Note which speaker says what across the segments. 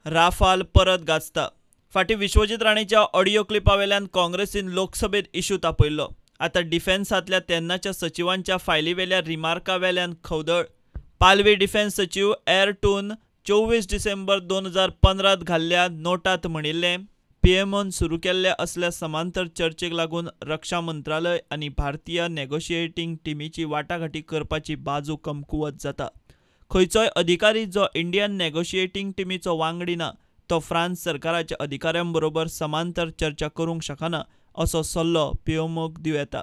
Speaker 1: Rafale परत गाजता. फाटीं Vishwajit राणेच्या audio क्लिपा वेल्यान काँग्रेसीन लोकसभेत इशू तापयल्लो. आतां डिफेन्सांतल्या तेन्नाच्या सचिवांच्या फायलीवेल्या रिमार्का वेल्यान खवदळ. पालवी डिफेन्स सचीव एअरटून 24 डिसेंबर 2015 घाल्ल्या नोटांत म्हणिल्लें, पीएमओन सुरू केल्ल्या असल्या समांतर चर्चेक लागून रक्षा मंत्रालय आनी भारतीय नेगोशिएटींग टिमीची वाटाघाटी करपाची बाजू कमकुवत जाता. खंयचोय अधिकारी जो इंडियन नेगोशिएटींग टिमीचो वांगडी ना तो फ्रांस सरकाराच्या अधिकाऱ्यांबरोबर समांतर चर्चा करूंक शकना असो सल्लो पीएमओक दिवं येता.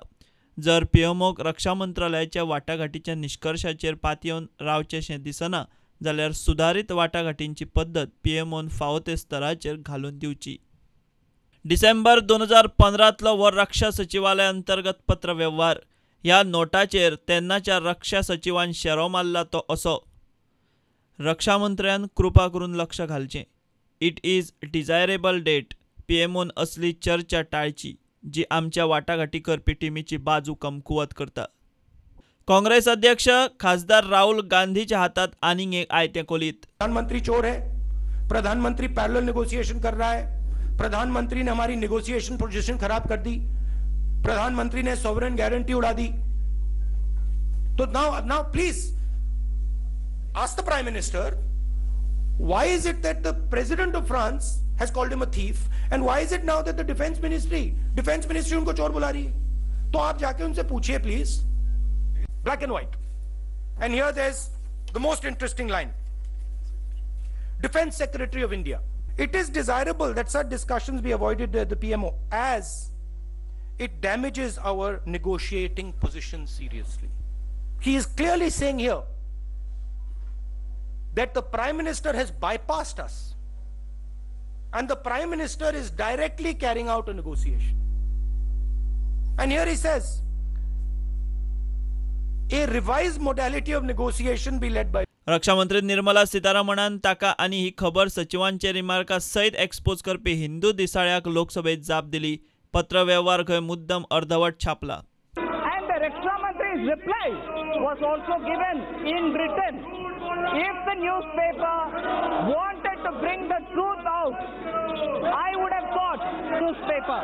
Speaker 1: जर पीएमओक रक्षा मंत्रालयाच्या वाटाघाटीच्या निश्कर्शाचेर पातयेवन रावचेंशें दिसना जाल्यार सुदारीत वाटाघाटींची पद्दत पीएमओन फावो ते स्तराचेर घालून दिवची. डिसेंबर 2015 हो रक्षा सचिवालय अंतर्गत पत्रवेव्हार. ह्या नोटाचेर तेन्नाच्या रक्षा सचिवान शेरो मारला तो असो, रक्षा मंत्र्यान कृपा करून लक्ष घालचें. It is desirable that पीएमओन असली चर्चा टाळची जी आमच्या वाटाघाटी करपी टिमीची बाजू कमकुवत करता. काँग्रेस अध्यक्ष खासदार राहुल गांधीच्या हातात आनीक एक आयतें कोलीत.
Speaker 2: प्रधानमंत्री चोर है, प्रधानमंत्री पैरेलल नेगोशिएशन कर रहा है, प्रधानमंत्री ने हमारी नेगोशिएशन पोजीशन खराब कर दी, प्रधानमंत्री ने सॉवरेन गारंटी उड़ा दी. तो now now please ask the Prime Minister, why is it that the President of France has called him a thief, and why is it now that the Defense Ministry उनको चोर बुला रही है? तो आप जाके उनसे पूछिए please, black and white. And here there's the most interesting line. Defense Secretary of India, it is desirable that such discussions be avoided at the PMO as it damages our negotiating position seriously. He is clearly saying here that the Prime Minister has bypassed us and the Prime Minister is directly carrying out a negotiation. And here he says, a revised modality of negotiation be led by.
Speaker 1: रक्षामंत्री निर्मला सीतारामणान ताका आनी ही खबर सचिवांचे रिमार्का सयत expose करपी हिंदू दिसाळ्याक लोकसभेत जाप दिली. पत्रवेव्हार खंय मुद्दम अर्धवट छापला.
Speaker 3: And the Raksha Mantri's reply was also given in written. If the newspaper wanted to bring the truth out, I would have thought newspaper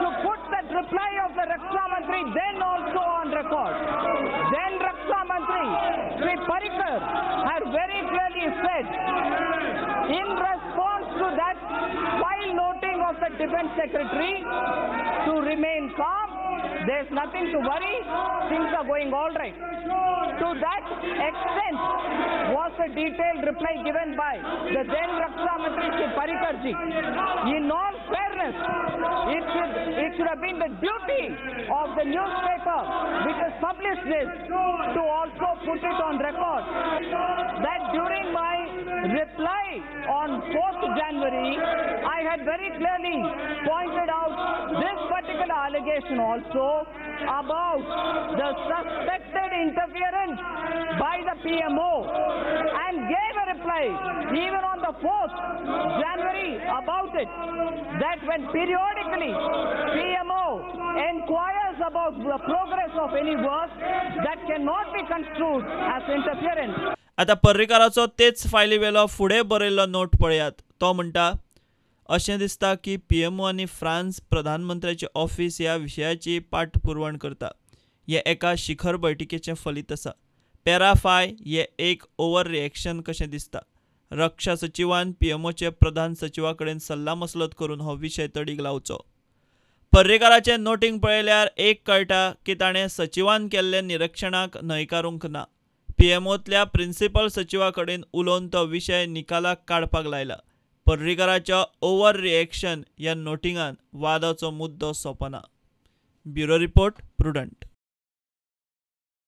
Speaker 3: to put that reply of the Raksha Mantri then also on record. Then Raksha Mantri Shri Parrikar had very clearly said in response to that file noting of the Defense Secretary to remain calm, there's nothing to worry, things are going all right. To that extent was the detailed reply given by the then Raksha Mantri Shri Parrikar ji. In all fairness, it should have been the duty of the newspaper which has published this to also put it on record that during my reply on 4th January, I had very clearly pointed out this particular allegation also about the suspected interference by the PMO and gave a reply even on the 4th January about it, that when periodically PMO inquires about the progress of any work, that cannot be construed as interference.
Speaker 1: आता पर्रीकाराचो तेच फायली वेलो फुडें बरयल्लो note पळयात. तो म्हणटा, अशें दिसता की पीएमओ आनी फ्रांस प्रधानमंत्र्याचे ऑफिस ह्या विशयाची पाठपुरवण करता. हें एका शिखर बैठकीचें फलित आसा. पॅराफाय हें एक ओवर रिएक्शन कशें दिसता. रक्षा सचिवान पीएमओचे प्रधान सचिवा कडेन सल्लामसलत करून हो विशय तडीक लावचो. पर्रीकाराचें नोटींग पळयल्यार एक कळटा की ताणें सचिवान केल्ले निरीक्षणाक न्हयकारूंक ना. पीएमओतल्या प्रिन्सिपल सचिवा कडेन उलोवन तो विशय निकालाक काडपाक लायला. पर्रीकाराच्या ओवर रिएक्शन ह्या नोटिंगान वादाचो मुद्दो सोंपना. Bureau report, Prudent.